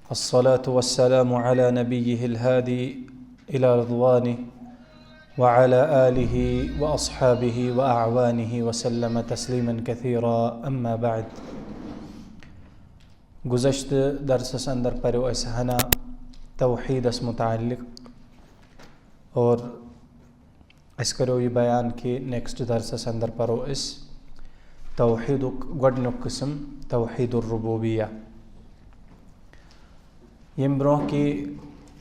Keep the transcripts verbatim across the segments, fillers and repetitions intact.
الصلاة والسلام على نبيه الهادي إلى رضوانه وعلى آله وأصحابه وأعوانه وسلم تسليما كثيرا، أما بعد. گزشتہ درسس اندر پریو اسہِ ہنا توحیدس متعلق، اور اسہِ کریو یہ بیان کہ نیکسٹ درسس اندر پرو اسہِ توحیدک گۄڈنیُک قسم، توحید الربوبیہ۔ یم برونٛہہ کہ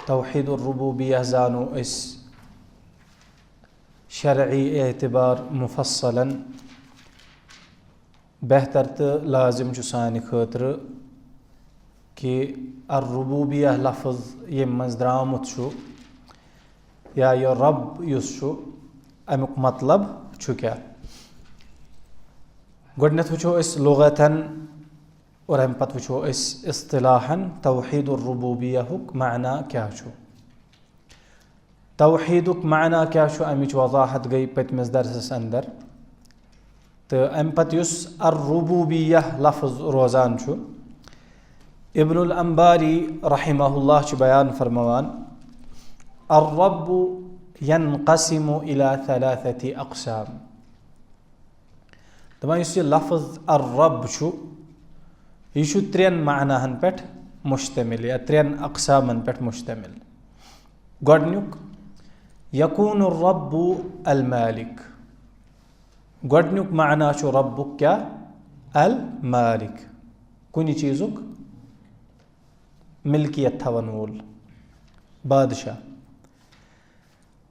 توحید الربوبیہ زانو اسہِ شرعی اعتبار مفصلاً، بہتر تہٕ لازم چھُ سانہِ خٲطرٕ کہ الربوبیہ لفظ ییٚمہِ منٛز درٛامُت چھُ، یا یہِ رب یُس چھُ، اَمیُک مطلب چھُ کیٛاہ؟ گۄڈٕنٮ۪تھ وٕچھو أسۍ لغتاً اور اَمہِ پتہٕ وٕچھو أسۍ اصطلاحاً توحید الربوبیہ ہُک معنی کیٛاہ چھُ۔ توحیدُک معنی کیٛاہ چھُ، اَمِچ وضاحت گٔے پٔتمِس درسس اندر۔ تہٕ اَمہِ پتہٕ یُس الربوبیہ لفظ روزان چھُ، ابن الانباری رحمہ اللہ چھُ بیان فرماوان، الرب ينقسم إلى ثلاثة أقسام۔ دپان یُس یہِ لفظ الرب چھُ، یہِ چھُ ترٛٮ۪ن معناہن پٮ۪ٹھ مشتمل یا ترٛٮ۪ن اقسامن پٮ۪ٹھ مشتمل۔ گۄڈنیُک، یکون الرب المالک۔ گۄڈنیُک معنی چھُ ربُک کیٛاہ؟ المالک، کُنہِ چیٖزُک ملکیت تھاون وول، بادشاہ۔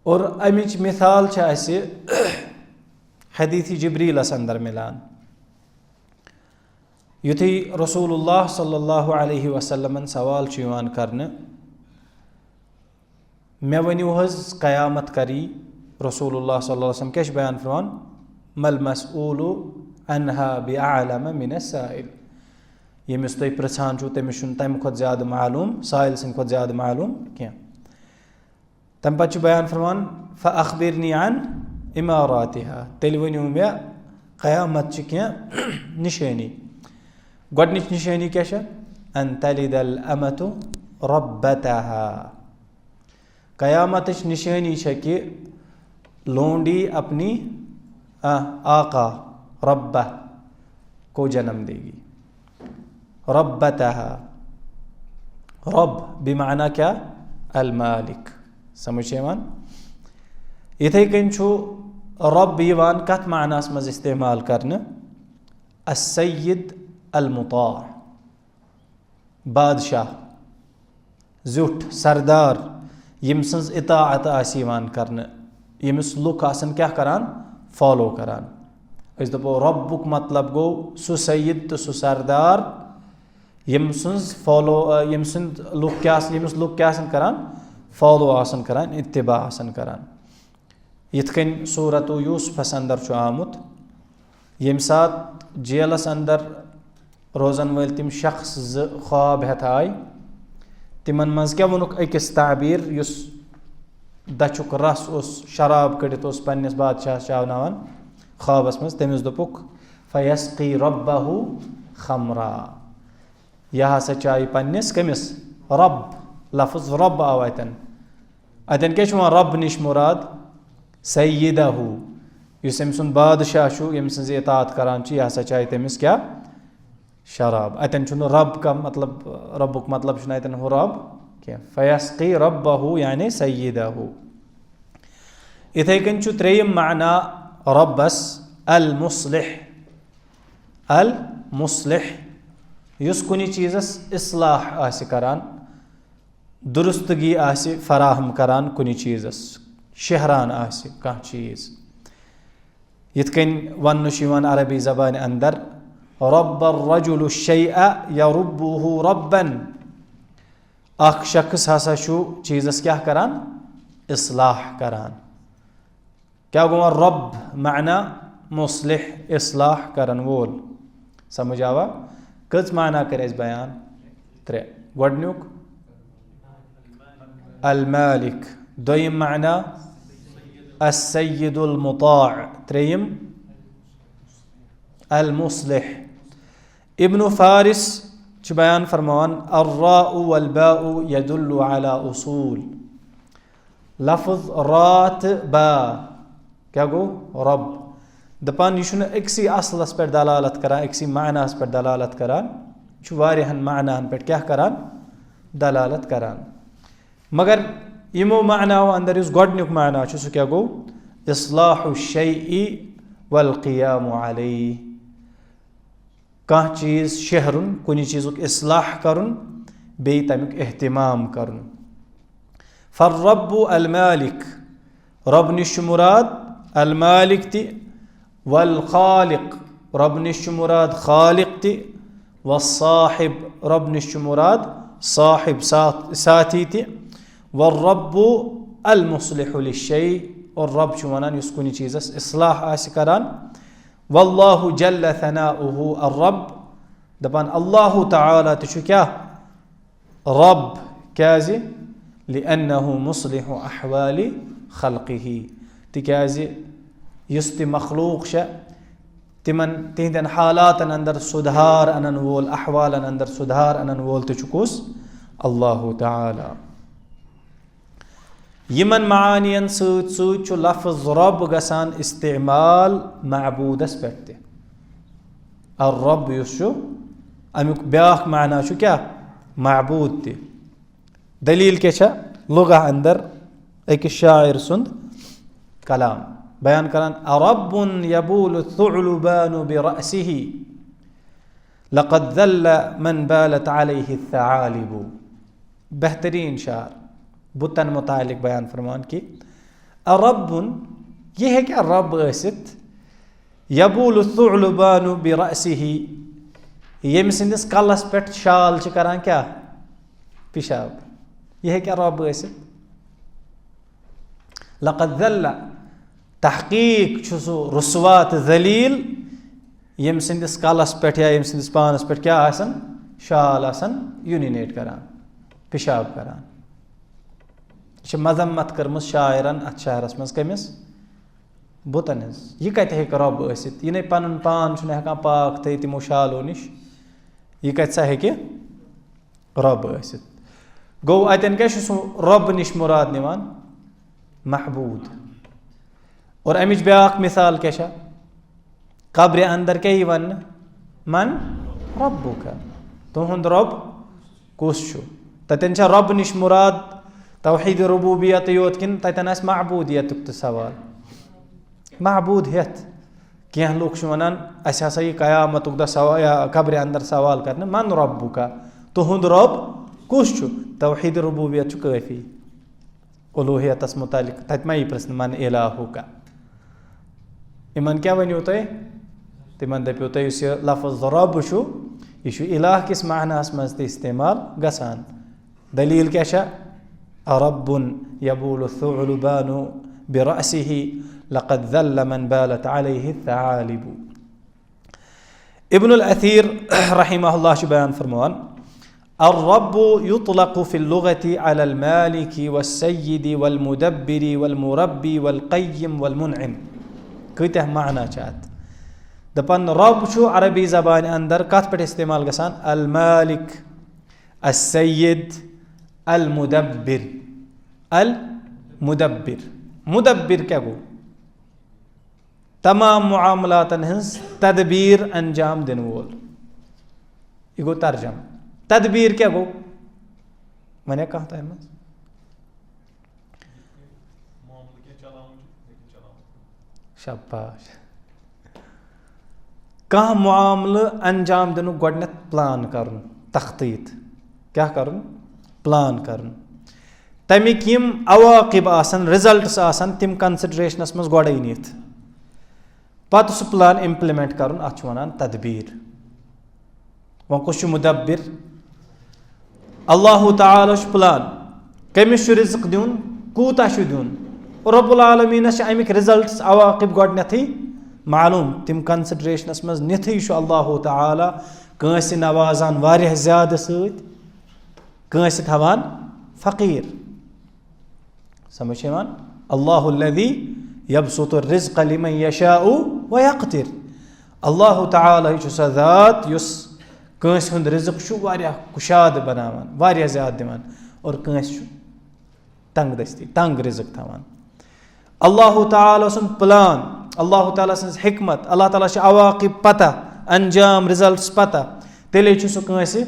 اور امِچ مثال چھِ اسہِ حدیث جبریلس اندر ملان۔ یُتھُے رسول اللہ صلی اللہ علیہ وسلمن سوال چھُ یِوان کرنہٕ، مےٚ ؤنِو حظ، قیامت کری؟ رسول اللہ صلی اللہ علیہ وسلم کیٛاہ چھُ بیان فرمان؟ ما المسؤول عنها بأعلم من السائل۔ ییٚمِس تُہۍ پرٛژھان چھِو، تٔمِس چھُنہٕ تَمہِ کھۄتہٕ زیادٕ معلوٗم، سائل سٕنٛدِ کھۄتہٕ زیادٕ معلوٗم کینٛہہ۔ تَمہِ پَتہٕ چھُ بیان فرمان، فأخبرني عن أماراتها، تیٚلہِ ؤنِو مےٚ قیامت چہِ کینٛہہ نِشٲنی۔ گۄڈٕنِچ نِشٲنی کیٛاہ چھےٚ؟ أن تلد الأمة ربتها۔ قیامتٕچ نِشٲنی چھےٚ کہِ لونڈی اپنی، آ، آقا، ربہ کو جنم دے گی۔ ربتہا۔ رب بمعنی کیا؟ المالک۔ سمجھ چھےٚ یِوان؟ یِتھَے کٔنۍ چھُ رب یِوان کتھ معناہس منٛز استعمال کرنہٕ؟ السید المطاع۔ بادشاہ، زیُٹھ، سردار، ییٚمۍ سٕنٛز اطاعت آسہِ یِوان کرنہٕ، ییٚمِس لُکھ آسن کیٛاہ کران؟ فالو کران۔ أسۍ دَپو رۄبُک مطلب گوٚو سُہ سید تہٕ سُہ سردار، ییٚمۍ سٕنٛز فالو، آ، ییٚمۍ سٕنٛدۍ لُکھ کیٛاہ آسن، ییٚمِس لُکھ کیٛاہ آسن کران؟ فالو آسن کران، اتباع آسن کران۔ یِتھ کٔنۍ سورت یوسفس اندر چھُ آمُت، ییٚمہِ ساتہٕ جیلس اندر روزن وٲلۍ تِم شخص زٕ خواب ہٮ۪تھ آے، تِمن منٛز کیٛاہ ووٚنُکھ أکِس تعبیر، یُس دَچھُک رس اوس، شراب کٔڑِتھ اوس پننِس بادشاہس چاوناوان خوابس منٛز، تٔمِس دوٚپُکھ، فیسقی ربہ خمرا، یہِ ہسا چایہِ پننِس کٔمِس؟ رب۔ لفظ رب آو اتٮ۪ن۔ اتٮ۪ن کیٛاہ چھُ یِوان رب نِش مُراد؟ سیدہ۔ یُس أمۍ سُنٛد بادشاہ چھُ، ییٚمۍ سٕنٛز یہِ اطاعت کران چھِ، یہِ ہسا چایہِ تٔمِس کیٛاہ؟ شراب۔ اتٮ۪ن چھُنہٕ رب کا مطلب، ربُک مطلب چھُنہٕ اتٮ۪ن ہُہ رب کینٛہہ۔ فیسقی ربہ یعنی سیدہ۔ یِتھَے کٔنۍ چھُ ترٛیٚیِم معنی ربس المصلح۔ المصلح، یُس کُنہِ چیٖزس اصلاح آسہِ کران، درستگی آسہِ فراہم کران کُنہِ چیٖزس، شہران آسہِ کانٛہہ چیٖز۔ یِتھ کٔنۍ وننہٕ چھُ یِوان عربی زبانہِ اندر، رب الرجل الشیء یربہ ربا۔ اکھ شخص ہسا چھُ چیٖزس کیٛاہ کران؟ اصلاح کران۔ کیٛاہ گوٚو وۄنۍ رب؟ معنی مصلح، اصلاح کرن وول۔ سمجھ آوا؟ کٔژ معنی کٔرۍ اَسہِ بیان؟ ترٛےٚ۔ گۄڈٕنیُک المالک، دوٚیِم معنی السید المطاع، ترٛیٚیِم المصلح۔ ابن فارس چھُ بیان فرماوان، الراء والباء يدل على اصول۔ لفظ را تہٕ با کیٛاہ گوٚو؟ رب۔ دَپان، یہِ چھُنہٕ أکسٕے اصلس پٮ۪ٹھ دلالت کران، أکسٕے معناہس پٮ۪ٹھ دلالت کران، یہِ چھُ واریاہن معناہن پٮ۪ٹھ کیٛاہ کران؟ دلالت کران۔ مگر یِمو معناہو اندر یُس گۄڈٕنیُک معنی چھُ، سُہ کیٛاہ گوٚو؟ اصلاح الشيء والقيام عليه۔ کانٛہہ چیٖز شیہرُن، کُنہِ چیٖزُک اصلاح کرُن، بیٚیہِ تَمیُک اہتمام کرُن۔ فالرب المالک، رب نِش چھُ مُراد المالک تہِ، والخالق، رب نِش چھُ مُراد خالق تہِ، والصاحب، رب نِش چھُ مُراد صاحب، ساتھ، ساتھی تہِ، والرب المصلح للشيء، اور رب چھُ وَنان یُس کُنہِ چیٖزَس اصلاح آسہِ کران۔ واللہ جل ثناؤہ الرب، دَپان اللہ تعالیٰ تہِ چھُ کیٛاہ؟ رب۔ کیٛازِ؟ لأنه مصلح أحوال خلقه، تِکیٛازِ یُس تہِ مخلوق چھےٚ، تِمن، تِہنٛدٮ۪ن حالاتن اندر سُدھار انن وول، احوالن اندر سُدھار انن وول تہِ چھُ کُس؟ اللہ تعالیٰ۔ یِمن معانین سۭتۍ سۭتۍ چھُ لفظ رب گژھان استعمال معبوٗدس پٮ۪ٹھ تہِ۔ الرب یُس چھُ، امیُک بیٛاکھ معنی چھُ کیٛاہ؟ معبوٗد تہِ۔ دلیل کیٛاہ چھےٚ؟ لغہ اندر أکِس شاعر سُنٛد کلام بیان کران، ارب یبول الثعلبان برأسه لقد ذل من بالت عليه الثعالب۔ بہترین شعر، بُتن متعلق بیان فرمان کہ ارب، یہِ ہیٚکیٛاہ رب ٲسِتھ؟ یبول الثعلبان برأسه، ییٚمہِ سٕنٛدِس کلس پٮ۪ٹھ شال چھِ کران کیٛاہ؟ پِشاب۔ یہِ ہیٚکیٛاہ رب ٲسِتھ؟ لقد ذل، تحقیق چھُ سُہ رسوا تہٕ ذلیل، ییٚمہِ سٕنٛدِس کلس پٮ۪ٹھ یا ییٚمہِ سٕنٛدِس پانس پٮ۪ٹھ کیٛاہ آسن؟ شال آسن urinate کران، پِشاب کران۔ یہِ چھِ مذمت کٔرمٕژ شاعرن اتھ شعرس منٛز۔ کٔمِس؟ بُتن ہٕنٛز۔ یہِ کتہِ ہیٚکہِ رب ٲسِتھ؟ یہِ نے پنُن پان چھُنہٕ ہٮ۪کان پاک تھٲوِتھ یِمو شالو نِش، یہِ کتہِ سا ہیٚکہِ رب ٲسِتھ؟ گوٚو، اتٮ۪ن کیٛاہ چھُ سُہ رب نِش مُراد نِوان؟ معبوٗد۔ اور امِچ بیٛاکھ مثال کیٛاہ چھےٚ؟ قبرِ اندر کیٛاہ یی وننہٕ؟ من ربک؟ تُہُنٛد رب کُس چھُ؟ تتٮ۪ن چھا رب نِش مُراد توحید ربوبیت یوت کِنہٕ تتٮ۪ن آسہِ معبوٗدیتُک تہِ سوال؟ معبوٗد ہٮ۪تھ۔ کینٛہہ لُکھ چھِ وَنان، اَسہِ ہسا یی قیامتُک دۄہ سوا-، یا قبرِ اندر سوال کرنہٕ، من ربک؟ تُہُنٛد رب کُس چھُ؟ توحید ربوبیت چھُ کٲفی۔ الوہیتس متعلق تتہِ ما یی پرژھنہٕ، من الہک؟ یِمن کیٛاہ ؤنِو تُہۍ؟ تِمن دٔپِو تُہۍ، یُس یہِ لفظ رب چھُ، یہِ چھُ الہ کِس معناہس منٛز تہِ استعمال گژھان۔ دلیل کیٛاہ چھےٚ؟ ارب یبول الثعلبان برأسه لقد ذل من بالت عليه الثعالب۔ ابن الاثیر رحمہ اللہ چھُ بیان فرماوان، الرب يطلق في اللغة على المالك والسيد والمدبر والمربي والقيم والمنعم۔ کۭتیاہ معنی چھِ اتھ؟ دپان رب چھُ عربی زبانہِ اندر کتھ پٮ۪ٹھ استعمال گژھان؟ المالک، السید، المدبر۔ المدبر۔ مدبر کیٛاہ گوٚو؟ تمام معاملاتن ہٕنٛز تدبیر انجام دِنہٕ وول۔ یہِ گوٚو ترجمہٕ۔ تدبیر کیٛاہ گوٚو؟ ونے کانٛہہ تۄہہِ منٛز؟ شاباش۔ کانٛہہ معاملہٕ انجام دِنُک گۄڈٕنٮ۪تھ پلان کرُن، تخطیٖط۔ کیٛاہ کرُن؟ پلان کرُن۔ تَمِکۍ یِم عواقب آسن، رِزلٹس آسن، تِم کنسیڈریشنس منٛز گۄڈَے نِتھ، پتہٕ سُہ پلان امپلمنٹ کرُن، اتھ چھِ ونان تدبیر۔ وۄنۍ کُس چھُ مدبر؟ اللہ تعالیٰ چھُ پلان، کٔمِس چھُ رزق دیُن، کوٗتاہ چھُ دیُن۔ رب العالمینس چھِ اَمِکۍ رِزلٹس، عواقب گۄڈٕنٮ۪تھٕے معلوم۔ تِم کنسیڈریشنس منٛز نِتھٕے چھُ اللہ تعالیٰ کٲنٛسہِ نوازان واریاہ زیادٕ سۭتۍ، کٲنٛسہِ تھاوان فقیٖر۔ سمجھ چھِ یِوان؟ اللہ الذی یبسط الرزق لمن یشاء و یقدر۔ اللہ تعالیٰ چھُ سۄ ذات یُس کٲنٛسہِ ہُنٛد رزق چھُ واریاہ کُشادٕ بناوان، واریاہ زیادٕ دِوان، اور کٲنٛسہِ چھُ تنگ دستی، تنگ رزق تھاوان۔ اللہ تعالیٰ سُنٛد پلان، اللہ تعالیٰ سٕنٛز حکمت، اللہ تعالیٰ چھِ عواقب پتہ، انجام، رزلٹس پتہ۔ تیٚلے چھُ سُہ کٲنٛسہِ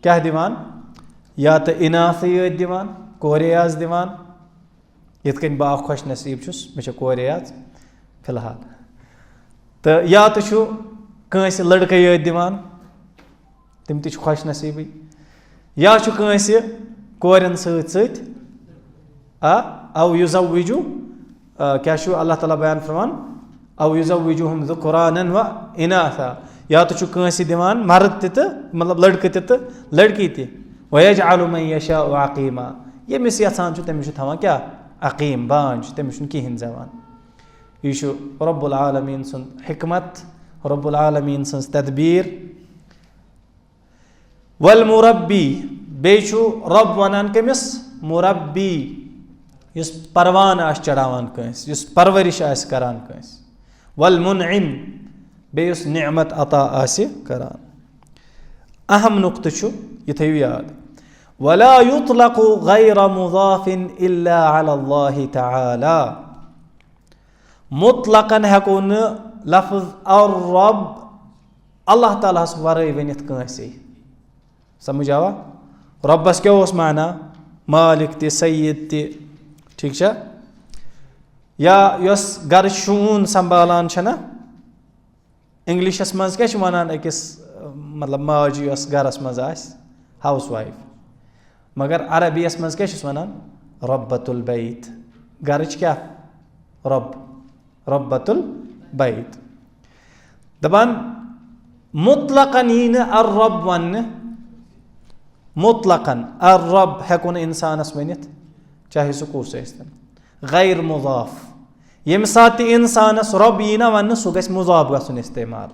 کیٛاہ دِوان؟ یا تہٕ اناثٕے یٲتۍ دِوان، کورے یٲژ دِوان، یِتھ کٔنۍ بہٕ اکھ خۄش نصیٖب چھُس، مےٚ چھےٚ کورے یٲژ فی الحال۔ تہٕ یا تہٕ چھُ کٲنٛسہِ لڑکے یٲتۍ دِوان، تِم تہِ چھِ خۄش نصیٖبٕے۔ یا چھُ کٲنٛسہِ کورٮ۪ن سۭتۍ سۭتۍ، آ، او یزوجو، آ، کیٛاہ چھُ اللہ تعالیٰ بیان فرمان؟ او یزوجہم ذکرانا و اناثا۔ یا تہٕ چھُ کٲنٛسہِ دِوان مرد تہِ تہٕ، مطلب، لڑکہٕ تہِ تہٕ لڑکی تہِ۔ ویجعل من یشاء عقیما۔ ییٚمِس یژھان چھُ، تٔمِس چھُ تھاوان کیٛاہ؟ عقیم، بانٛجھ، تٔمِس چھُنہٕ کِہیٖنۍ زٮ۪وان۔ یہِ چھُ رب العالمین سُنٛد حکمت، رب العالمین سٕنٛز تدبیٖر۔ والمربی، بیٚیہِ چھُ رب وَنان کٔمِس؟ مربی، یُس پروان آسہِ چڑاوان کٲنٛسہِ، یُس پرورش آسہِ کران کٲنٛسہِ۔ والمنعم، بیٚیہِ یُس نعمت عطا آسہِ کران۔ اہم نقطہٕ چھُ، یہِ تھٲیِو یاد۔ ولا یطلق غیر مضاف الا علی اللہ تعالیٰ۔ مطلقاً ہٮ۪کو نہٕ لفظ الرب اللہ تعالیٰ ہَس ورٲے ؤنِتھ کٲنٛسے۔ سمجھ آوا؟ رۄبَس کیٛاہ اوس معنی؟ مالک تہِ، سید تہِ، ٹھیٖک چھا؟ یا یۄس گرٕ شوٗن سنبھالان چھےٚ نا، انگلشس منٛز کیٛاہ چھِ وَنان أکِس، مطلب، ماجہِ یۄس گرس منٛز آسہِ؟ House wife. مگر عربیَس منٛز کیٛاہ چھِس وَنان؟ ربۃ البیت۔ گرٕچ کیٛاہ؟ رب۔ ربۃ البیت۔ دَپان، مطلقاً یی نہٕ الرب وَننہٕ، مطلقاً الرب ہٮ۪کو نہٕ اِنسانَس ؤنِتھ، چاہے سُہ کُس ٲسۍتَن، غیر مضاف۔ ییٚمہِ ساتہٕ تہِ اِنسانَس رب یی نہ وَننہٕ، سُہ گژھِ مضاف گژھُن استعمال۔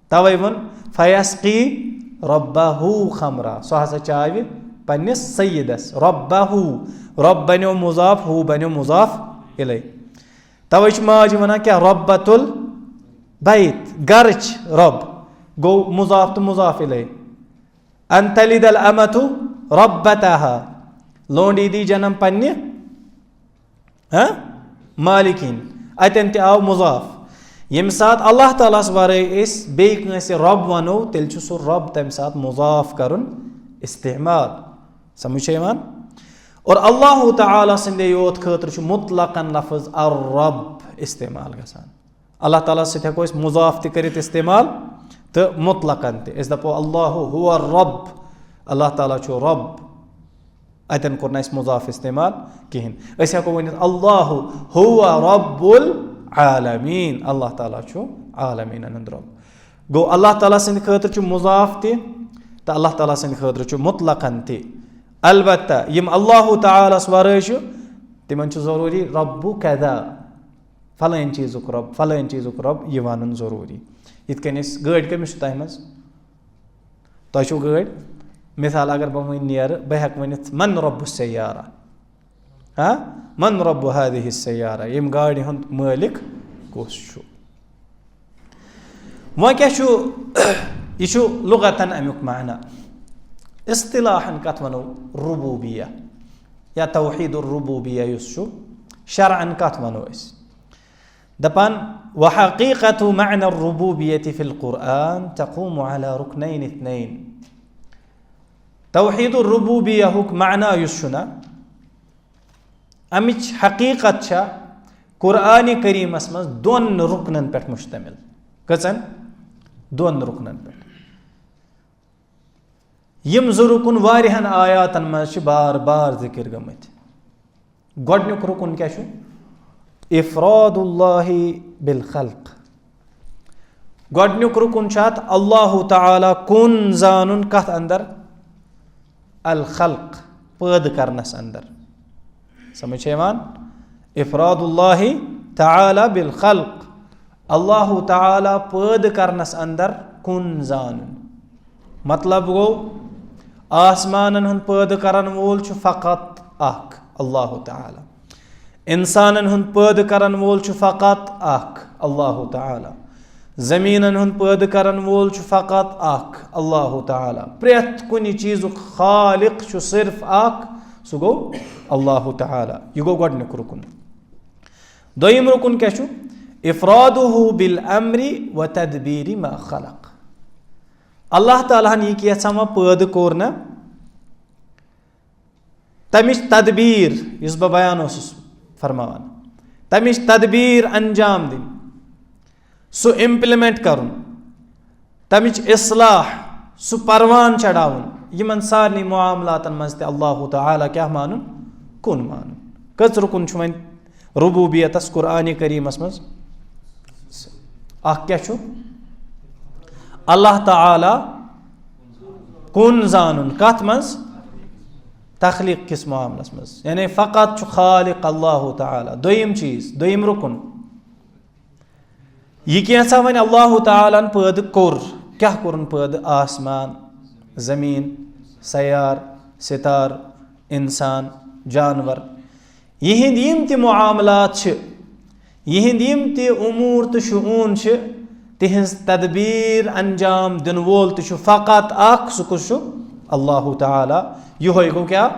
توے ووٚن، فیسقی ربہ خمرا، سُہ ہسا چاوِ پننِس سیدس، ربہ، رب بنیو مضاف، ہو بنیو مضاف الیہ۔ توے چھُ ماجہِ وَنان کیٛاہ؟ ربۃ البیت، گرٕچ رب، گوٚو مضاف تہٕ مضاف الیہ۔ ان تلد الامۃ ربتہا، لونڈی دی جنم پننہِ ہاں؟ مالکین۔ اتٮ۪ن تہِ آو مضاف۔ ییٚمہِ ساتہٕ اللہ تعالیٰ ہَس ورٲے أسۍ بیٚیہِ کٲنٛسہِ رب وَنو، تیٚلہِ چھُ سُہ رب تَمہِ ساتہٕ مضاف کَرُن استعمال۔ سمجھ چھےٚ یِوان؟ اور اللہ تعالیٰ سٕنٛدے یوت خٲطرٕ چھُ مطلقاً لفظ الرب استعمال گژھان۔ اللہ تعالیٰ سۭتۍ ہٮ۪کو أسۍ مضاف تہِ کٔرِتھ استعمال تہٕ مطلقاً تہِ۔ أسۍ دَپو، اللہ هو الرب، اللہ تعالیٰ چھُ رب۔ اتٮ۪ن کوٚر نہٕ اَسہِ مضاف استعمال کِہیٖنۍ۔ أسۍ ہٮ۪کو ؤنِتھ، اللہ هو رب العالمین، اللہ تعالیٰ چھُ عالمیٖنَن ہُنٛد رب۔ گوٚو، اللہ تعالیٰ سٕنٛدِ خٲطرٕ چھُ مضاف تہِ تہٕ اللہ تعالیٰ سٕنٛدِ خٲطرٕ چھُ مطلقاً تہِ۔ البتہ یِم اللہ تعالیٰ ہَس ورٲے چھُ، تِمن چھُ ضروٗری رب کذا، فلٲنۍ چیٖزُک رب، فلٲنۍ چیٖزُک رب یہِ وَنُن ضروٗری۔ یِتھ کٔنۍ أسۍ، گٲڑۍ کٔمِس چھُ تۄہہِ منٛز؟ تۄہہِ چھو گٲڑۍ، مثال اگر بہٕ وۄنۍ نیرٕ، بہٕ ہٮ۪کہٕ ؤنِتھ، من رب السیارہ؟ ہاں؟ من رب هذه السیارہ؟ ییٚمہِ گاڑِ ہُنٛد مٲلِک کُس چھُ؟ وۄنۍ کیٛاہ چھُ؟ یہِ چھُ لغتاً اَمیُک معنی۔ اصطلاحاً کَتھ وَنو؟ ربوبیہ یا توحید الربوبیہ یُس چھُ، شرعاً کَتھ وَنو أسۍ؟ دپان، وحقیقت معنی الربوبیت فی القرآن تقوم علی رکنین اثنین۔ توحید الربوبیہ ہُک معنی یُس چھُ نا، امِچ حقیقت چھےٚ قرآن کریمس منٛز دۄن رکنن پٮ۪ٹھ مشتمل۔ کٔژن؟ دۄن رکنن پٮ۪ٹھ۔ یِم زٕ رُکُن واریاہن آیاتن منٛز چھِ بار بار ذِکِر گٔمٕتۍ۔ گۄڈٕنیُک رُکُن کیٛاہ چھُ؟ افراد اللہ بالخلق۔ گۄڈٕنیُک رُکُن چھُ اتھ اللہ تعالیٰ کُن زانُن۔ کتھ اندر؟ الخلق، پٲدٕ کرنس اندر۔ سمجھ چھےٚ یِوان؟ افراد اللہ تعالیٰ بالخلق۔ اللہ تعالیٰ پٲدٕ کرنس اندر کُن زانُن۔ مطلب گوٚو، آسمانن ہُنٛد پٲدٕ کرن وول چھُ فقط اکھ، اللہ تعالیٰ۔ انسانن ہُنٛد پٲدٕ کرن وول چھُ فقط اکھ، اللہ تعالیٰ۔ زٔمیٖنَن ہُنٛد پٲدٕ کرن وول چھُ فقط اکھ، اللہ تعالیٰ۔ پرٛٮ۪تھ کُنہِ چیٖزُک خالق چھُ صرف اکھ، سُہ گوٚو اللہ تعالیٰ۔ یہِ گوٚو گۄڈٕنیُک رُکُن۔ دوٚیِم رُکُن کیٛاہ چھُ؟ افرادہ بالامر و تدبیر ما خلق۔ اللہ تعالیٰ ہن یہِ کینٛژھا ما پٲدٕ کوٚر نا، تَمِچ تدبیٖر، یُس بہٕ بیان اوسُس فرماوان، تَمِچ تدبیٖر انجام دِنۍ، سُہ implement کرُن، تَمِچ اصلاح، سُہ پروان چڑھاوُن، یِمن سارنٕے معاملاتن منٛز تہِ اللہ تعالیٰ کیٛاہ مانُن؟ کُن مانُن۔ کٔژ رُکُن چھُ وۄنۍ ربوبیتس قرآن کریمس منٛز؟ اکھ کیٛاہ چھُ؟ اللہ تعالیٰ کُن زانُن۔ کتھ منٛز؟ تخلیق کِس معاملس منٛز، یعنی فقط چھُ خالق اللہ تعالیٰ۔ دوٚیِم چیٖز، دوٚیِم رُکُن، یہِ کینٛژھا وۄنۍ اللہ تعالیٰ ہن پٲدٕ کوٚر، کیٛاہ کوٚرُن پٲدٕ؟ آسمان، زمیٖن، سیار، ستار، انسان، جانور، یِہِنٛدۍ یِم تہِ معاملات چھِ، یِہِنٛدۍ یِم تہِ امور تہٕ شؤون چھِ، تِہنٛز تدبیٖر انجام دِنہٕ وول تہِ چھُ فقط اکھ، سُہ کُس چھُ؟ اللہ تعالیٰ۔ یِہوٚے گوٚو کیٛاہ؟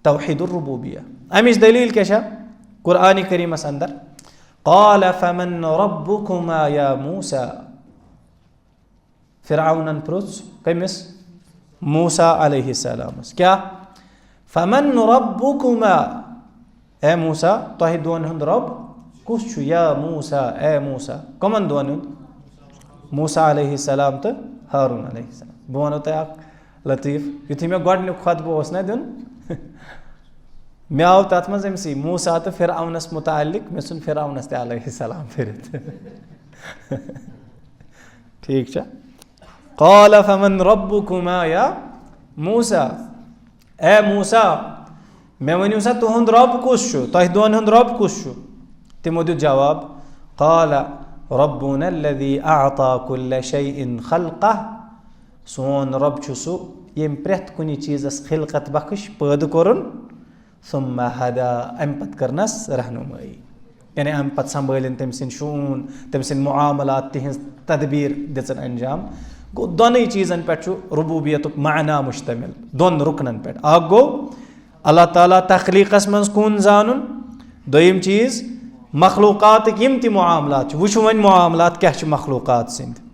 توحید الربوبیہ۔ امِچ دلیل کیٛاہ چھےٚ؟ قرآن کریمس اندر، قال فمن ربكما يا موسى۔ فرعونن پرُژھ کٔمِس؟ موسیٰ علیہ السلامس۔ کیٛاہ؟ فمن ربكما؟ اے موسیٰ، تۄہہِ دۄن ہُنٛد رب کُس چھُ؟ یا موسیٰ، اے موسیٰ۔ کٕمن دۄن ہُنٛد؟ موسیٰ علیہ السلام تہٕ ہارون علیہ السلام۔ بہٕ ونو تۄہہِ اکھ لطیف، یُتھُے مےٚ گۄڈٕنیُک خطبہٕ اوس نہ دیُن، مےٚ آو تتھ منٛز أمۍ سٕے موسیٰ تہٕ فرعونس متعلق، مےٚ ژھُن فرعونس تہِ علیہ السلام پھِرِتھ۔ ٹھیٖک چھا؟ قال فمن ربكما يا موسى؟ اے موسیٰ، مےٚ ؤنِو سا، تُہُنٛد رب کُس چھُ؟ تۄہہِ دۄن ہُنٛد رب کُس چھُ؟ تِمو دیُت جواب، قال ربنا الذي أعطى كل شيء خلقه۔ سون رب چھُ سُہ، ییٚمۍ پرٛٮ۪تھ کُنہِ چیٖزس خلقت بخش، پٲدٕ کوٚرُن، ثم هدى، امہِ پتہٕ کٔرنس رہنمٲیی۔ یعنی امہِ پتہٕ سنبھٲلِن تٔمۍ سٕنٛدۍ شوٗن، تٔمۍ سٕنٛدۍ معاملات، تِہنٛز تدبیٖر دِژٕن انجام۔ گوٚو، دۄنٕے چیٖزن پٮ۪ٹھ چھُ ربوبیتُک معنی مشتمل، دۄن رُکنن پٮ۪ٹھ۔ اکھ گوٚو اللہ تعالیٰ تخلیقس منٛز کُن زانُن، دوٚیِم چیٖز مخلوقاتٕکۍ یِم تہِ معاملات چھِ، وٕچھِو وۄنۍ معاملات کیٛاہ چھِ مخلوقات سٕنٛدۍ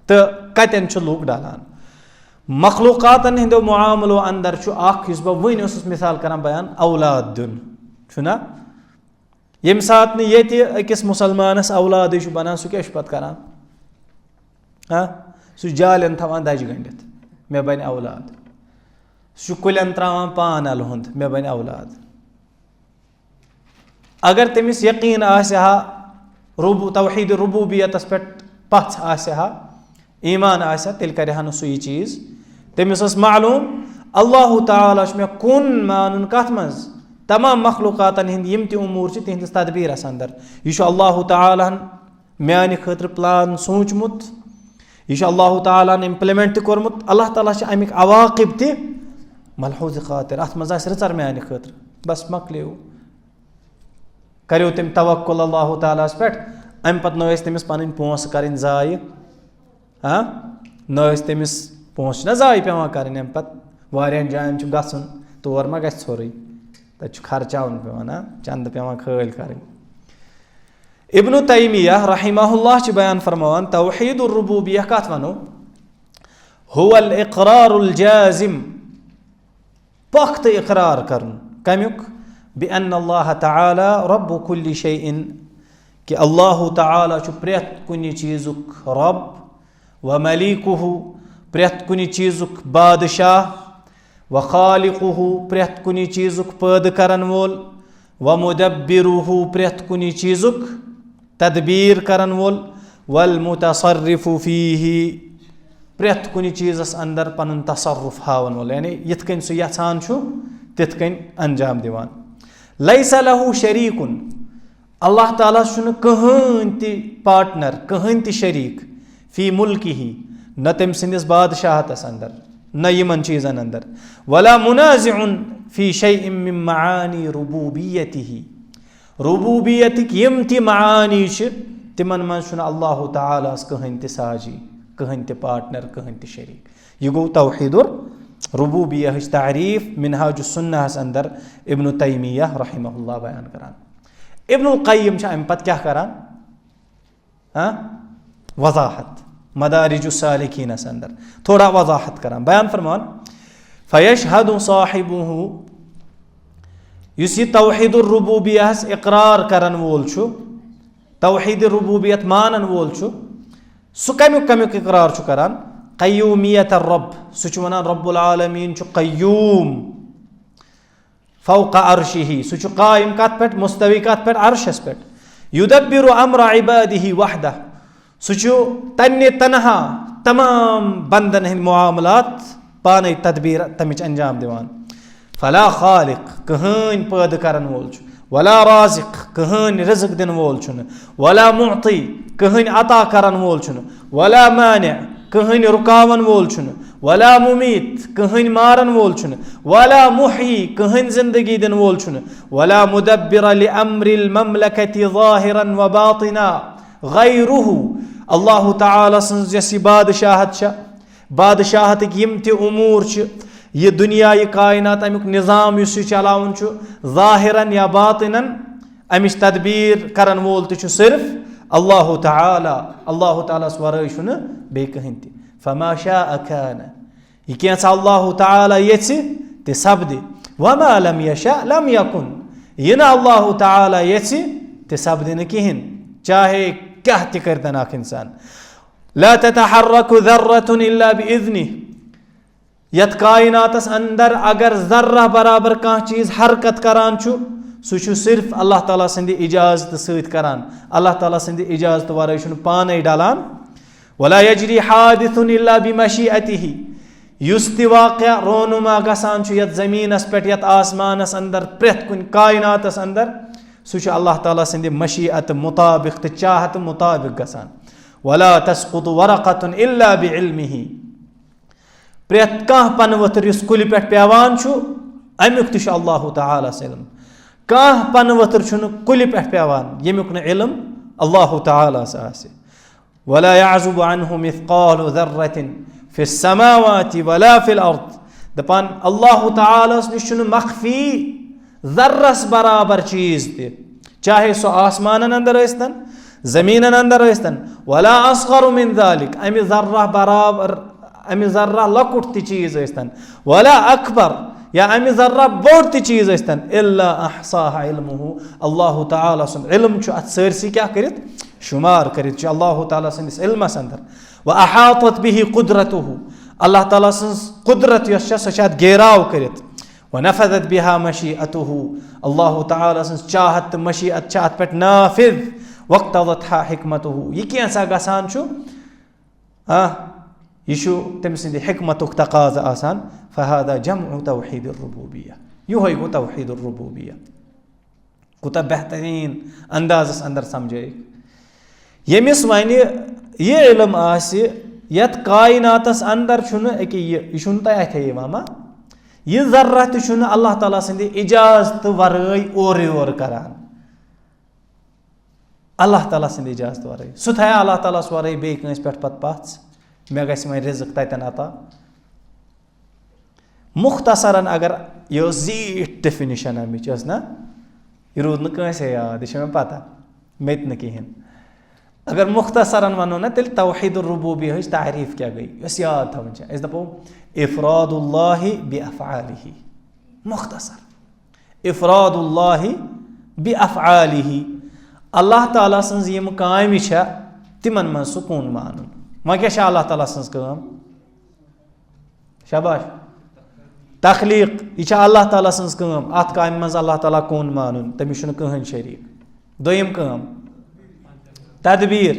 تہٕ کتٮ۪ن چھِ لُکھ ڈلان۔ مخلوقاتن ہٕنٛدیو معاملو اندر چھُ اکھ، یُس بہٕ وٕنۍ اوسُس مثال کران بیان، اولاد دیُن، چھُنہ؟ ییٚمہِ ساتہٕ نہٕ ییٚتہِ أکِس مُسلمانَس اولادٕے چھُ بَنان، سُہ کیٛاہ چھُ پَتہٕ کَران؟ ہا؟ سُہ چھُ جالٮ۪ن تھاوان دَجہِ گٔنٛڈِتھ، مےٚ بَنہِ اولاد۔ سُہ چھُ کُلٮ۪ن ترٛاوان پان اَلہٕ ہُنٛد، مےٚ بَنہِ اولاد۔ اگر تٔمِس یقیٖن آسہِ ہا، ربو-، توحیٖد ربوبیتَس پٮ۪ٹھ پَژھ آسہِ ہا، ایمان آسہِ ہا، تیٚلہِ کَرِ ہا نہٕ سُہ یہِ چیٖز۔ تٔمِس ٲس معلوٗم، اللہ تعالیٰ چھُ مےٚ کُن مانُن کَتھ منٛز؟ تمام مخلوقاتن ہٕنٛدۍ یِم تہِ امور چھِ، تِہنٛدِس تدبیٖرس اندر۔ یہِ چھُ اللہ تعالیٰ ہن میانہِ خٲطرٕ پلان سوٗنٛچمُت، یہِ چھُ اللہ تعالیٰ ہن implement تہِ کوٚرمُت۔ اللہ تعالیٰ چھِ اَمِکۍ عواقب تہِ ملحوظ خاطر، اتھ منٛز آسہِ رٕژر میانہِ خٲطرٕ۔ بس مۄکلیو۔ کریو تٔمۍ توکل اللہ تعالیٰ ہس پٮ۪ٹھ، امہِ پتہٕ نہ ٲسۍ تٔمِس پنٕنۍ پونٛسہٕ کرٕنۍ ضایع۔ ہاں؟ نہ ٲسۍ تٔمِس پونٛسہٕ چھِنہ ضایع پٮ۪وان کرٕنۍ امہِ پتہٕ۔ واریاہن جاین چھُ گژھُن، تور ما گژھِ ژھوٚرُے؟ تتہِ چھُ خرچاوُن پٮ۪وان، ہاں؟ چندٕ پٮ۪وان خٲلۍ کرٕنۍ۔ ابن تیمیہ رحمہ اللہ چھِ بیان فرماوان، توحید الربوبیہ کتھ ونو؟ هو الاقرار الجازم، پختہٕ اقرار کرُن۔ کمیُک؟ بأن اللہ تعالیٰ رب کل شیء، کہ اللہ تعالیٰ چھُ پرٛٮ۪تھ کُنہِ چیٖزُک رب، و ملیکہ، پرٛٮ۪تھ کُنہِ چیٖزُک بادشاہ، و خالقہ، پرٛٮ۪تھ کُنہِ چیٖزُک پٲدٕ کرن وول، و مدبرہ، پرٛٮ۪تھ کُنہِ چیٖزُک تدبیٖر کرن وول، والمتصرف فیہ، پرٛٮ۪تھ کُنہِ چیٖزس اندر پنُن تصرف ہاون وول، یعنی یِتھ کٔنۍ سُہ یژھان چھُ تِتھ کٔنۍ انجام دِوان۔ لیس لہ شریک، اللہ تعالیٰ ہس چھُنہٕ کٕہٕنۍ تہِ partner، کٕہٕنۍ تہِ شریٖک، فی ملکہ، نہ تٔمۍ سٕنٛدِس بادشاہتس اندر، نہ یِمن چیٖزن اندر، ولا منازع فی شیء من معانی ربوبیتہ، ربوبیتٕکۍ یِم تہِ معانی چھِ، تِمن منٛز چھُنہٕ اللہ تعالیٰ ہس کٕہٕنۍ تہِ ساجی، کٕہٕنۍ تہِ پارٹنر، کٕہٕنۍ تہِ شریٖک۔ یہِ گوٚو توحید الربوبیہ ہٕچ تعریٖف منہاج السنہ ہس اندر ابن تیمیہ رحمہ اللہ بیان کران۔ ابن القیم چھُ امہِ پتہٕ کیٛاہ کران؟ ہاں؟ وضاحت۔ مدارج السالکینس اندر تھوڑا وضاحت کران، بیان فرمان، فیشہد صاحبہ، یُس یہِ توحید الربوبیہ ہس اقرار کرن وول چھُ، توحید ربوبیت مانن وول چھُ، سُہ کمیُک کمیُک اقرار چھُ کران؟ قیومیت الرب، سُہ چھُ ونان رب العالمین چھُ قیوم، فوق عرشہ، سُہ چھُ قائم کتھ پٮ۪ٹھ؟ مستوی کتھ پٮ۪ٹھ؟ عرشس پٮ۪ٹھ۔ یدبر امر عبادہ وحدہ، سُہ چھُ تنہِ تنہا تمام بندن ہٕنٛدۍ معاملات پانے تدبیر تمِچ انجام دِوان۔ فلا خالق، کٕہٕنۍ پٲدٕ کرن وول چھُ، ولا رازق، کٕہٕنۍ رزق دِنہٕ وول چھُنہٕ، ولا معطی، کٕہٕنۍ عطا کرن وول چھُنہٕ، ولا مانع، کٕہٕنۍ رُکاون وول چھُنہٕ، ولا ممیت، کٕہٕنۍ مارن وول چھُنہٕ، ولا محیی، کٕہٕنۍ زندگی دِنہٕ وول چھُنہٕ، ولا مدبر لامر المملکۃ ظاہرا وباطنا غیرہ۔ اللہ تعالیٰ سٕنٛز یۄس یہِ بادشاہت چھےٚ، بادشاہتٕکۍ یِم تہِ امور چھِ، یہِ دُنیا، یہِ کائنات، امیُک نظام یُس یہِ چلاوُن چھُ، ظاہرن یا باطنن، امِچ تدبیر کرن وول تہِ چھُ صرف اللہ تعالیٰ۔ اللہ تعالیٰ ہس ورٲے چھُنہٕ بیٚیہِ کٕہٕنۍ تہِ۔ فما شاء کان، یہِ کینٛژھا اللہ تعالیٰ یژھِ تہِ سپدِ، وما لم یشاء لم یکن، یہِ نہٕ اللہ تعالیٰ یژھِ تہِ سپدِ نہٕ کِہیٖنۍ، چاہے کیٛاہ تہِ کٔرتن اکھ انسان۔ لا تتحرک ذرة الا باذنہ، یتھ کائناتس اندر اگر ذرہ برابر کانٛہہ چیز حرکت کران چھُ، سُہ چھُ صرف اللہ تعالیٰ سٕنٛدِ اجازتہٕ سۭتۍ کران، اللہ تعالیٰ سٕنٛدِ اجازتہٕ ورٲے چھُنہٕ پانے ڈلان۔ ولا یجری حادث الا بمشیئتہ، یُس تہِ واقعہ رونما گژھان چھُ یتھ زمینس پٮ۪ٹھ، یتھ آسمانس اندر، پرٛٮ۪تھ کُنہِ کائناتس اندر، سُہ چھُ اللہ تعالیٰ سٕنٛدِ مشیئت مطابق تہٕ چاہت مطابق گژھان۔ ولا تسقط ورقة الا بعلمہ، پرٛٮ۪تھ کانٛہہ پنہٕ ؤتھٕر یُس کُلہِ پٮ۪ٹھ پٮ۪وان چھُ، امیُک تہِ چھُ اللہ تعالیٰ ہس علم۔ کانٛہہ پنہٕ ؤتھٕر چھُنہٕ کُلہِ پٮ۪ٹھ پٮ۪وان ییٚمیُک نہٕ علم اللہ تعالیٰ ہس آسہِ۔ ولا يعزب عنه مثقال ذرة في السماوات ولا في الأرض۔ دپان اللہ تعالیٰ ہس نِش چھُنہٕ مخفی ذرس برابر چیز تہِ، چاہے سُہ آسمانن اندر ٲسۍتن، زمینن اندر ٲسۍتن، ولا اصغر من ذلك، امہِ ذرہ برابر، امہِ ذرہ لۄکُٹ تہِ چیز ٲسۍتن، ولا اکبر، یا امہِ ذرہ بوٚڑ تہِ چیز ٲسۍتن، الا احصاها علمہ، اللہ تعالیٰ سُنٛد علم چھُ اتھ سٲرسٕے کیٛاہ کٔرِتھ؟ شُمار کٔرِتھ چھُ اللہ تعالیٰ سٕنٛدِس علمس اندر۔ واحاطت به قدرته، اللہ تعالیٰ سٕنٛز قدرت یۄس چھےٚ، سۄ چھےٚ اتھ گیراو کٔرِتھ۔ ونفذت بها مشیئته، اللہ تعالیٰ سٕنٛز چاہت تہٕ مشیئت چھِ اتھ پٮ۪ٹھ نافذ۔ واقتضتها حکمته، یہِ کینٛژھا گژھان چھُ، ہاں، یہِ چھُ تٔمۍ سٕنٛدِ حکمتُک تقاضہٕ آسان۔ فهذا جمع توحید الربوبیہ، یِہوٚے گوٚو توحید الربوبیہ۔ کوٗتاہ بہتریٖن اندازس اندر سمجھٲیِکھ۔ ییٚمِس وۄنۍ یہِ علم آسہِ، یتھ کائناتس اندر چھُنہٕ، أکہِ یہِ، یہِ چھُنہٕ تۄہہِ اتھے یِوان ما؟ یہِ ذرہ تہِ چھُنہٕ اللہ تعالیٰ سٕنٛدِ اجازتہٕ ورٲے اورٕ یور کران۔ اللہ تعالیٰ سٕنٛدِ اجازتہٕ ورٲے۔ سُہ تھایہِ اللہ تعالیٰ ہس ورٲے بیٚیہِ کٲنٛسہِ پٮ۪ٹھ پتہٕ پژھ، مےٚ گژھِ وۄنۍ رزق تتٮ۪ن عطا۔ مختصرن اگر، یہِ ٲس زیٖٹھ definition امِچ، ٲس نا؟ یہِ روٗد نہٕ کٲنٛسے یاد، یہِ چھےٚ مےٚ پتہ، مےٚ تہِ نہٕ کِہیٖنۍ۔ اگر مختصرن ونو نا، تیٚلہِ توحید الربوبیہ ہٕچ تعریٖف کیٛاہ گٔے، یۄس یاد تھاوٕنۍ چھےٚ؟ أسۍ دپو، افراد اللہ بافعالہ۔ مختصر، افراد اللہ بافعالہ، اللہ تعالیٰ سٕنٛز یِم کامہِ چھےٚ، تِمن منٛز سکوٗن مانُن۔ وۄنۍ کیٛاہ چھےٚ اللہ تعالیٰ سٕنٛز کٲم؟ شاباش۔ تخلیٖق، یہِ چھےٚ اللہ تعالیٰ سٕنٛز کٲم۔ اتھ کامہِ منٛز اللہ تعالیٰ کُن مانُن، تٔمِس چھُنہٕ کٕہٕنۍ شریٖک۔ دوٚیِم کٲم، تدبیٖر۔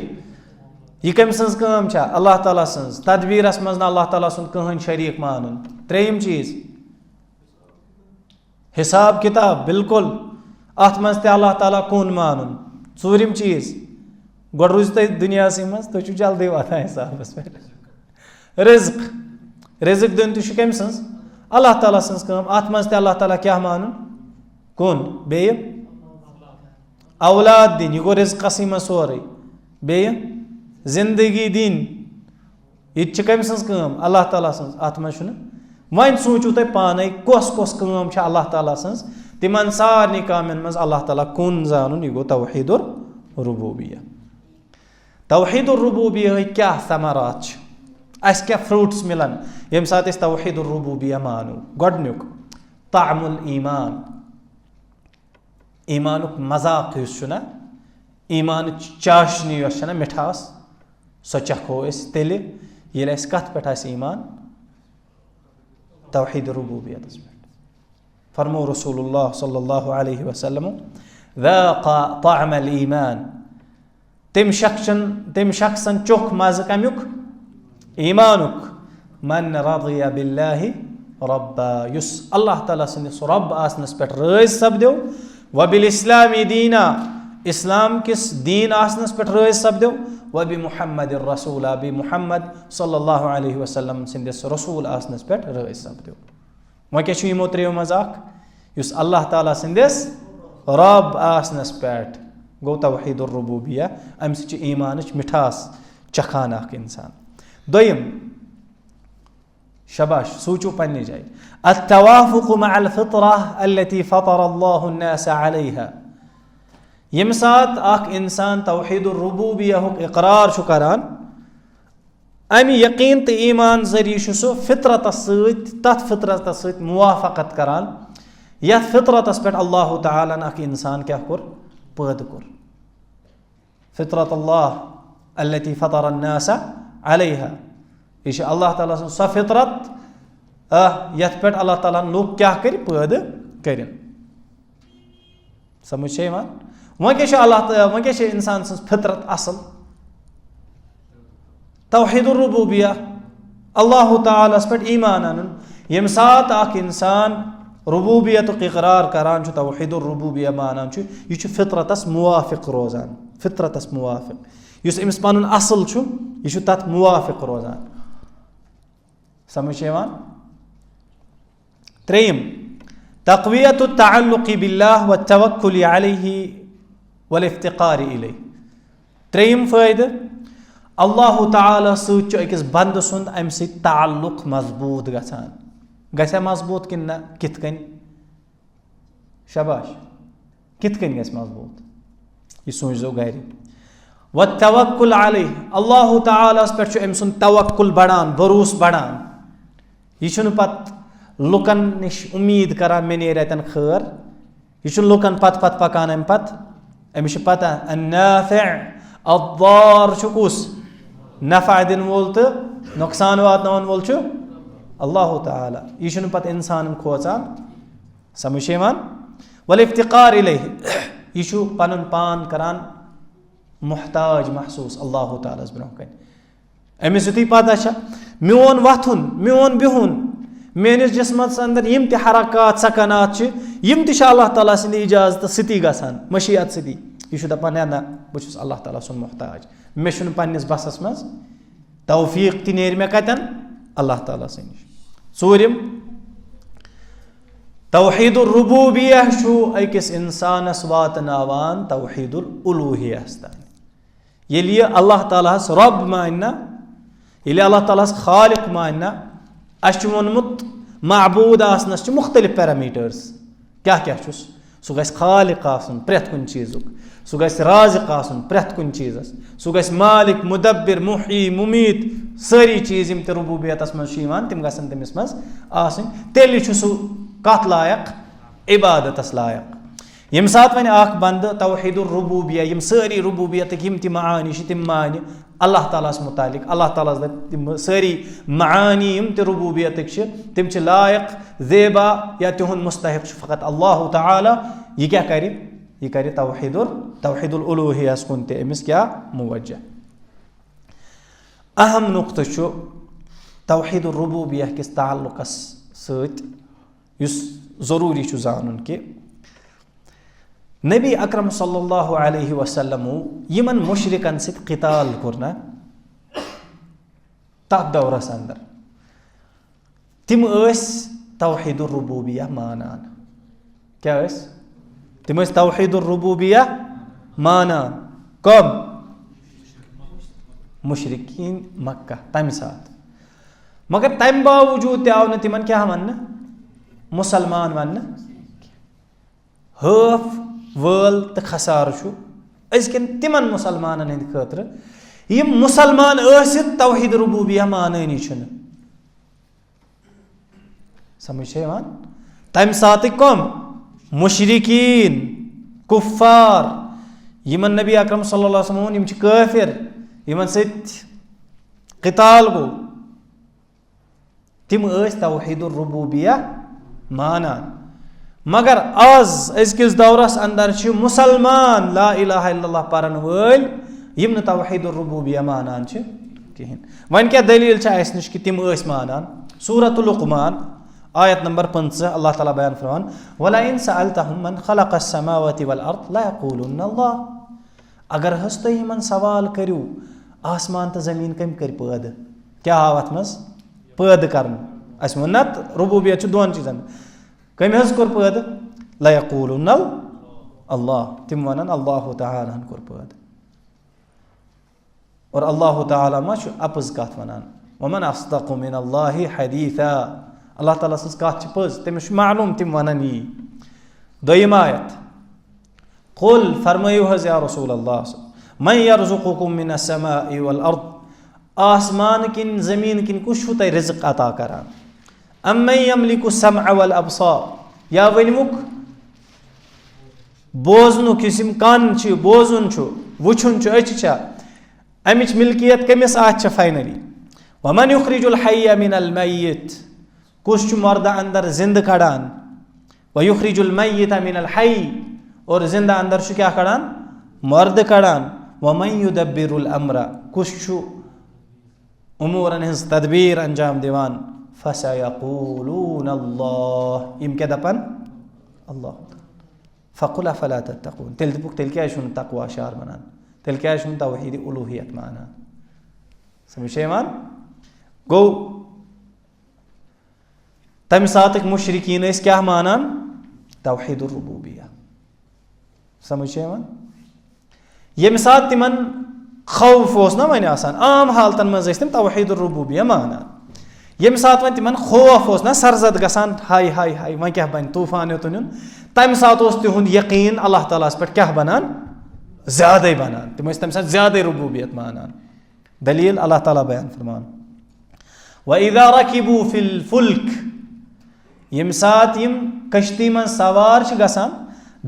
یہِ کٔمۍ سٕنٛز کٲم چھےٚ؟ اللہ تعالیٰ سٕنٛز۔ تدبیٖرس منٛز نہٕ اللہ تعالیٰ سُنٛد کٕہٕنۍ شریٖک مانُن۔ ترٛیٚیِم چیٖز، حساب کتاب، بالکل، اتھ منٛز تہِ اللہ تعالیٰ کُن مانُن۔ ژوٗرِم چیٖز، گۄڈٕ روٗزِو تُہۍ دُنیاہسٕے منٛز، تُہۍ چھِو جلدی واتان حسابس پٮ۪ٹھ۔ رزق، رزق دیُن تہِ چھُ کٔمۍ سٕنٛز؟ اللہ تعالیٰ سٕنٛز کٲم۔ اتھ منٛز تہِ اللہ تعالیٰ کیٛاہ مانُن؟ کُن۔ بیٚیہِ اولاد دِنۍ، یہِ گوٚو رزقسٕے منٛز سورُے۔ بیٚیہِ زندگی دِنۍ، یہِ تہِ چھِ کٔمۍ سٕنٛز کٲم؟ اللہ تعالیٰ سٕنٛز۔ اَتھ منٛز چھُنہٕ، وۄنۍ سوٗنٛچِو تُہۍ پانَے، کۄس کۄس کٲم چھِ اللہ تعالیٰ سٕنٛز؟ تِمَن سارنٕے کامٮ۪ن منٛز اللہ تعالیٰ کُن زانُن، یہِ گوٚو توحید الربوبیہ۔ توحید الربوبیہ ہٕکۍ کیٛاہ ثمرات چھِ؟ اَسہِ کیٛاہ فروٹس مِلَن، ییٚمہِ ساتہٕ أسۍ توحید الربوبیہ مانو؟ گۄڈٕنیُک، طعم الایمان۔ ایمانُک مذاق یُس چھُ نہ، ایمانٕچ چاشنی یۄس چھےٚ نہ، مِٹھاس، سۄ چکھو أسۍ تیٚلہِ، ییٚلہِ اَسہِ کَتھ پٮ۪ٹھ آسہِ ایمان؟ توحید ربوبیتَس پٮ۪ٹھ۔ فرمو رسول اللہ صلی اللہ علیہ وسلم، "ذاق طعم الایمان"، تٔمۍ شخصن، تٔمۍ شخصن چوٚکھ مزٕ کمیُک؟ ایمانُک۔ "من رضی باللہ ربا"، یُس اللہ تعالیٰ سٕنٛدِس رب آسنس پٮ۪ٹھ رٲضۍ سپدیو، "وبالاسلام دینا"، اسلام کِس دیٖن آسنس پٮ۪ٹھ رٲضۍ سپدیو، "وبمحمد رسولا"، بیٚیہِ محمد صلی اللہ علیہ وسلم سٕنٛدِس رسول آسنس پٮ۪ٹھ رٲضۍ سپدیو۔ وۄنۍ کیٛاہ چھُ یِمو ترٛیٚیو منٛز اکھ؟ یُس اللہ تعالیٰ سٕنٛدِس رب آسنس پٮ۪ٹھ گوٚو توحید الربوبیہ، اَمہِ سۭتۍ چھِ ایمانٕچ مِٹھاس چکھان اکھ انسان۔ دوٚیِم، شاباش، سوٗنٛچِو پننہِ جایہِ، التوافق مع الفطرة التي فطر الله الناس عليها۔ ییٚمہِ ساتہٕ اکھ انسان توحید الربوبیہ ہُک اقرار چھُ کران، اَمہِ یقیٖن تہٕ ایمان ذٔریعہٕ چھُ سُہ فطرتس سۭتۍ، تَتھ فطرتس سۭتۍ موافقت کران، یَتھ فطرتس پٮ۪ٹھ اللہ تعالیٰ ہن اکھ انسان کیٛاہ کوٚر؟ پٲدٕ کوٚر۔ فطرت اللہ التي فطر الناس عليها۔ یہِ چھِ اللہ تعالیٰ سٕنٛز سۄ فطرت، آ، یَتھ پٮ۪ٹھ اللہ تعالیٰ ہن لُکھ کیٛاہ کٔرۍ؟ پٲدٕ کٔرِن۔ سمجھ چھےٚ یِوان؟ وۄنۍ کیٛاہ چھِ اللہ تعالیٰ، وۄنۍ کیٛاہ چھِ اِنسان سٕنٛز فطرت اصل؟ توحید الربوبیہ، اللہ تعالیٰ ہس پٮ۪ٹھ ایمان انُن۔ ییٚمہِ ساتہٕ اکھ اِنسان ربوبیتُک اقرار کران چھُ، توحید الربوبیہ مانان چھُ، یہِ چھُ فطرتس موافق روزان، فطرتس موافق۔ یُس أمِس پنُن اصل چھُ، یہِ چھُ تتھ موافق روزان۔ سمجھ چھےٚ یِوان؟ ترٛیٚیِم، تقویت التعلق باللہ والتوکل علیہ والافتقار الیہ۔ ترٛیٚیِم فٲیدٕ، اللہ تعالیٰ سۭتۍ چھُ أکِس بندٕ سُنٛد اَمہِ سۭتۍ تعلق مضبوٗط گژھان۔ گژھِ مضبوٗط کِنہٕ نہ؟ کِتھ کٔنۍ؟ شاباش۔ کِتھ کٔنۍ گژھِ مضبوٗط؟ یہِ سوٗنٛچزیو گرِ۔ والتوکل علیہ، اللہ تعالیٰ ہس پٮ۪ٹھ چھُ أمۍ سُنٛد توکل بڑان، بھروسہٕ بڑان۔ یہِ چھُنہٕ پتہٕ لُکن نِش اُمید کران، مےٚ نیرِ اتٮ۪ن خٲر۔ یہِ چھُنہٕ لُکن پتہٕ پتہٕ پکان۔ امہِ پتہٕ أمِس چھِ پتہ، النافع الضار چھُ کُس؟ نفع دِنہٕ وول تہٕ نۄقصان واتناون وول چھُ اللہ تعالیٰ۔ یہِ چھُنہٕ پتہٕ انسانن کھوژان۔ سمجھ چھےٚ یِوان؟ والافتقار الیہ، یہِ چھُ پنُن پان کران محتاج محسوٗس اللہ تعالیٰ ہس برونٛہہ کنہِ۔ أمِس یُتھُے پتہ چھےٚ، میون وۄتھُن، میون بِہُن، میٲنِس جسمس اندر یِم تہِ حرکات سکنات چھِ، یِم تہِ چھِ اللہ تعالیٰ سٕنٛدِ اجازتہٕ سۭتی گژھان، مشیت سۭتی۔ یہِ چھُ دپان، نہ، نہ، بہٕ چھُس اللہ تعالیٰ سُنٛد محتاج، مےٚ چھُنہٕ پننِس بسس منٛز توفیق تہِ نیرِ مےٚ کتٮ۪ن؟ اللہ تعالیٰ سٕے نِش۔ ژوٗرِم، توحید الربوبیہ چھُ أکِس انسانس واتناوان توحید الالوہیہس تام۔ ییٚلہِ یہِ اللہ تعالیٰ ہس رب مانہِ نا، ییٚلہِ اللہ تعالیٰ ہس خالق مانہِ نا، اَسہِ چھُ ووٚنمُت معبوٗد آسنس چھِ مُختٔلِف parameters۔ کیٛاہ کیٛاہ چھُس؟ سُہ گژھِ خالق آسُن پرٛٮ۪تھ کُنہِ چیٖزُک، سُہ گژھِ رازق آسُن پرٛٮ۪تھ کُنہِ چیٖزس، سُہ گژھِ مالک، مدبر، محیی، ممیت، سٲری چیٖز یِم تہِ ربوبیتس منٛز چھِ یِوان، تِم گژھن تٔمِس منٛز آسٕنۍ۔ تیٚلہِ چھُ سُہ کتھ لایق؟ عبادتس لایق۔ ییٚمہِ ساتہٕ وۄنۍ اکھ بندٕ توحید الربوبیہ، یِم سٲری ربوبیتٕکۍ یِم تہِ معانی چھِ، تِم مانہِ اللہ تعالیٰ ہس متعلق، اللہ تعالیٰ ہس دپہِ، تِم سٲری معانی یِم تہِ ربوبیتٕکۍ چھِ، تِم چھِ لایق، زیبا یا تِہُنٛد مستحق چھُ فقط اللہ تعالیٰ۔ یہِ کیٛاہ کرِ؟ یہِ کرِ توحید ال-، توحید الالوہیہس کُن تہِ أمِس کیٛاہ؟ موجہ۔ اہم نقطہٕ چھُ توحید الربوبیہ کِس تعلقس سۭتۍ، یُس ضروٗری چھُ زانُن کہِ نبی اکرم صلی اللہ علیہ وسلمو یِمن مشرکن سۭتۍ قتال کوٚر نا تتھ دورس اندر، تِم ٲسۍ توحید الربوبیہ مانان۔ کیٛاہ ٲسۍ؟ تِم ٲسۍ توحید الربوبیہ مانان۔ کم؟ مشرکین مکہ تمہِ ساتہٕ۔ مگر تمہِ باوجوٗد تہِ آو نہٕ تِمن کیٛاہ وننہٕ؟ مسلمان وننہٕ۔ ہٲف وٲل تہٕ خسارٕ چھُ أزکٮ۪ن تِمن مسلمانن ہٕنٛدِ خٲطرٕ، یِم مسلمان ٲسِتھ توحید ربوبیہ مانٲنی چھِنہٕ۔ سمجھ چھا یِوان؟ تمہِ ساتٕکۍ کم؟ مشرکین، کفار، یِمن نبی اکرم صلی اللہ علیہ وسلم ووٚن، یِم چھِ کٲفر، یِمن سۭتۍ قتال گوٚو۔ تِم ٲسۍ توحید الربوبیہ مانان۔ مگر آز أزکِس دورس اندر چھِ مسلمان لا الہ الا اللہ پرن وٲلۍ، یِم نہٕ توحید الربوبیہ مانان چھِ کِہیٖنۍ۔ وۄنۍ کیٛاہ دٔلیٖل چھِ اَسہِ نِش کہِ تِم ٲسۍ مانان؟ سورۃ لقمان، آیت نمبر پٕنٛژٕہ، اللہ تعالیٰ بیان فرمان، "ولئن سألتهم من خلق السماوات والأرض ليقولن الله۔" اگر حظ تُہۍ یِمن سوال کٔرِو، آسمان تہٕ زٔمیٖن کٔمۍ کٔرۍ پٲدٕ؟ کیٛاہ آو اتھ منٛز؟ پٲدٕ کرنہٕ۔ اَسہِ ووٚن نہ، ربوبیت چھُ دۄن چیٖزن۔ کٔمۍ حظ کوٚر پٲدٕ؟ لَیَقوٗلُنَّ اللہ۔ تِم وَنَن، اللہ تعالیٰ ہَن کوٚر پٲدٕ۔ اور اللہ تعالیٰ ما چھُ اَپُز کَتھ وَنان؟ وَمَنْ أَصْدَقُ مِنَ اللَّهِ حَدِيثًا۔ اللہ تعالیٰ سٕنٛز کَتھ چھِ پٔز، تٔمِس چھُ معلوٗم تِم وَنَن یی۔ دوٚیِم آیت، قل، فرمٲیِو حظ یا رسول اللہ، من یرزقکم من السماء والارض، آسمان کِنۍ زمین کِنۍ کُس چھُو تۄہہِ رزق عطا کران؟ امن یملک السمع والابصار، یا ؤنۍمُکھ بوزنُک یُس یِم کن چھِ، بوزُن چھُ، وٕچھُن چھُ، أچھ چھےٚ، امِچ ملکیت کٔمِس اَتھِ چھےٚ فاینلی؟ ومن یخرج الحی من المیت، کُس چھُ مردٕ اندر زندٕ کڑان؟ ویخرج المیت من الحی، اور زندٕ اندر چھُ کیٛاہ کڑان؟ مردٕ کڑان۔ ومن یدبر الامر، کُس چھُ امورن ہٕنٛز تدبیر انجام دِوان؟ فسیقولون اللہ، یِم کیٛاہ دپن؟ اللہ۔ فقل افلا تتقون، تیٚلہِ دِپُکھ، تیٚلہِ کیٛازِ چھُو نہٕ تقوی شعار بنان؟ تیٚلہِ کیٛازِ چھُو نہٕ توحید الوہیت مانان؟ سمجھ چھا یِوان؟ گوٚو، تمہِ ساتٕکۍ مشرکین ٲسۍ کیٛاہ مانان؟ توحید الربوبیہ۔ سمجھ چھا یِوان؟ ییٚمہِ ساتہٕ تِمن خوف اوس نہ وۄنۍ آسان، عام حالتن منٛز ٲسۍ تِم توحید الربوبیہ مانان۔ ییٚمہِ ساتہٕ وۄنۍ تِمن خوف اوس نہ سرزد گژھان، ہاے ہاے ہاے، وۄنۍ کیٛاہ بنہِ، طوفان ہیوٚتُن یُن، تمہِ ساتہٕ اوس تِہُنٛد یقین اللہ تعالیٰ ہس پٮ۪ٹھ کیٛاہ بنان؟ زیادے بنان۔ تِم ٲسۍ تمہِ ساتہٕ زیادے ربوبیت مانان۔ دلیل اللہ تعالیٰ بیان فرمان، وَإِذَا رَكِبُوا فِي الْفُلْكِ، ییٚمہِ ساتہٕ یِم کشتی منٛز سوار چھِ گژھان،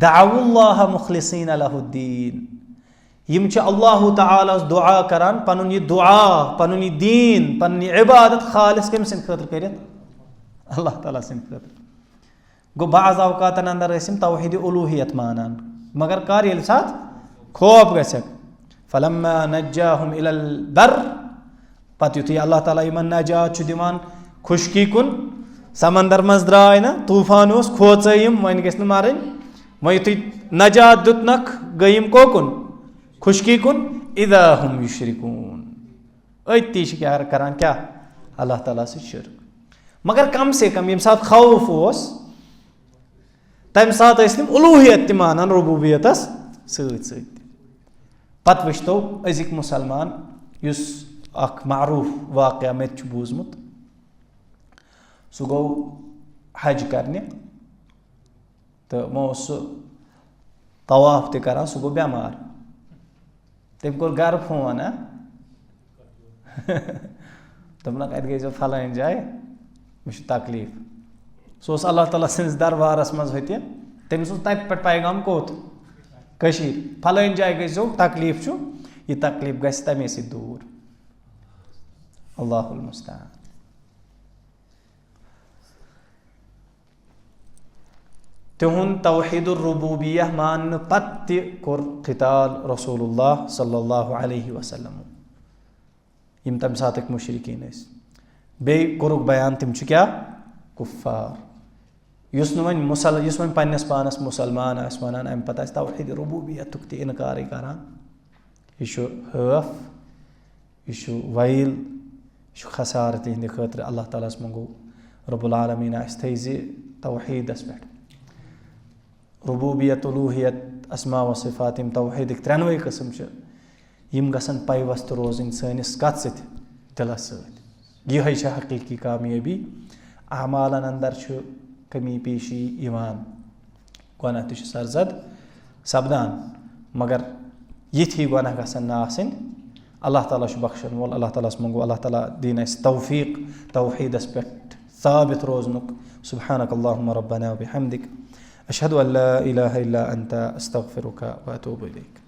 دَعَوُا اللَّهَ مُخْلِصِينَ لَهُ الدِّينَ، یِم چھِ اللہ تعالیٰ ہس دعا کران، پنُن یہِ دعا، پنُن یہِ دیٖن، پنٕنۍ یہِ عبادت خالص کٔمۍ سٕنٛدِ خٲطرٕ کٔرِتھ؟ اللہ تعالیٰ سٕنٛدِ خٲطرٕ۔ گوٚو، بعض اوقاتن اندر ٲسۍ یِم توحید الوہیت مانان، مگر کر، ییٚلہِ ساتہٕ خوف گژھٮ۪کھ۔ فلما نجاہم الی البر، پتہٕ یُتھُے اللہ تعالیٰ یِمن نجات چھُ دِوان خشکی کُن، سمندر منٛز درٛاے نہ، طوفان اوس، کھوژے یِم، وۄنۍ گژھِ نہٕ مرٕنۍ، وۄنۍ یُتھُے نجات دیُتنکھ، گٔے یِم کوکُن؟ خشکی کُن۔ اذا ہم یشرکون، أتی چھِ کیٛاہ کران؟ کیٛاہ؟ اللہ تعالیٰ سۭتۍ شرک۔ مگر کم سے کم ییٚمہِ ساتہٕ خوف اوس، تمہِ ساتہٕ ٲسۍ تِم الوہیت تہِ مانان ربوبیتس سۭتۍ سۭتۍ تہِ۔ پتہٕ وٕچھتو أزِکۍ مسلمان، یُس اکھ معروٗف واقعہ مےٚ تہِ چھُ بوٗزمُت، سُہ گوٚو حج کرنہِ۔ تہٕ وۄنۍ اوس سُہ طواف تہِ کران، سُہ گوٚو بٮ۪مار۔ تٔمۍ کوٚر گرٕ فون، ہا؟ دوٚپنکھ، "اَتہِ گٔژھۍزیو فلٲنۍ جایہِ، مےٚ چھُ تکلیٖف۔" سُہ اوس اللہ تعالیٰ سٕنٛدِس دربارس منٛز ہوٚتہِ۔ تٔمِس اوس تَتہِ پٮ۪ٹھ پیغام کوٚت؟ کٔشیٖرِ۔ فلٲنۍ جایہِ گٔژھۍزیو، تکلیٖف چھُ، یہِ تکلیٖف گژھِ تَمے سۭتۍ دوٗر۔ اللہ المستعان۔ تِہُنٛد توحید الربوبیہ ماننہٕ پتہٕ تہِ کوٚر قتال رسول اللہ صلی اللہ علیہ وسلم، یِم تَمہِ ساتٕکۍ مُشرِکیٖن ٲسۍ۔ بیٚیہِ کوٚرُکھ بیان، تِم چھِ کیٛاہ؟ کُفار۔ یُس نہٕ وۄنۍ مُسل-، یُس وۄنۍ پنٛنِس پانَس مُسلمان آسہِ وَنان، اَمہِ پتہٕ آسہِ توحید ربوبیتُک تہِ اِنکارٕے کران، یہِ چھُ ہٲف۔ یہِ چھُ ویل، یہِ چھُ خسارٕ تِہنٛدِ خٲطرٕ۔ اللہ تعالیٰ ہَس منٛگو، رب العالمین اَسہِ تھٲیزِ توحیٖدَس پٮ۪ٹھ۔ ربوبیت، الوہیت، اسماء و صفات، یِم توحیٖدٕکۍ ترٛٮ۪نوَے قٕسم چھِ، یِم گژھن پیوستہٕ روزٕنۍ سٲنِس کَتھ سۭتۍ؟ دِلَس سۭتۍ۔ یِہوٚے چھےٚ حقیٖقی کامیٲبی۔ اعمالَن اندر چھُ کمی پیشی یِوان، گۄناہ تہِ چھُ سرزد سپدان، مگر یِتھۍ گۄناہ گژھن نہٕ آسٕنۍ۔ اللہ تعالیٰ چھُ بخشن وول، اللہ تعالیٰ ہَس منٛگو، اللہ تعالیٰ دِیِن اَسہِ توفیٖق توحیٖدَس پٮ۪ٹھ ثابت روزنُک۔ سبحانک اللہم ربنا وبحمدک، اشہد ان لا الہ الا انت، استغفرک واتوب الیک۔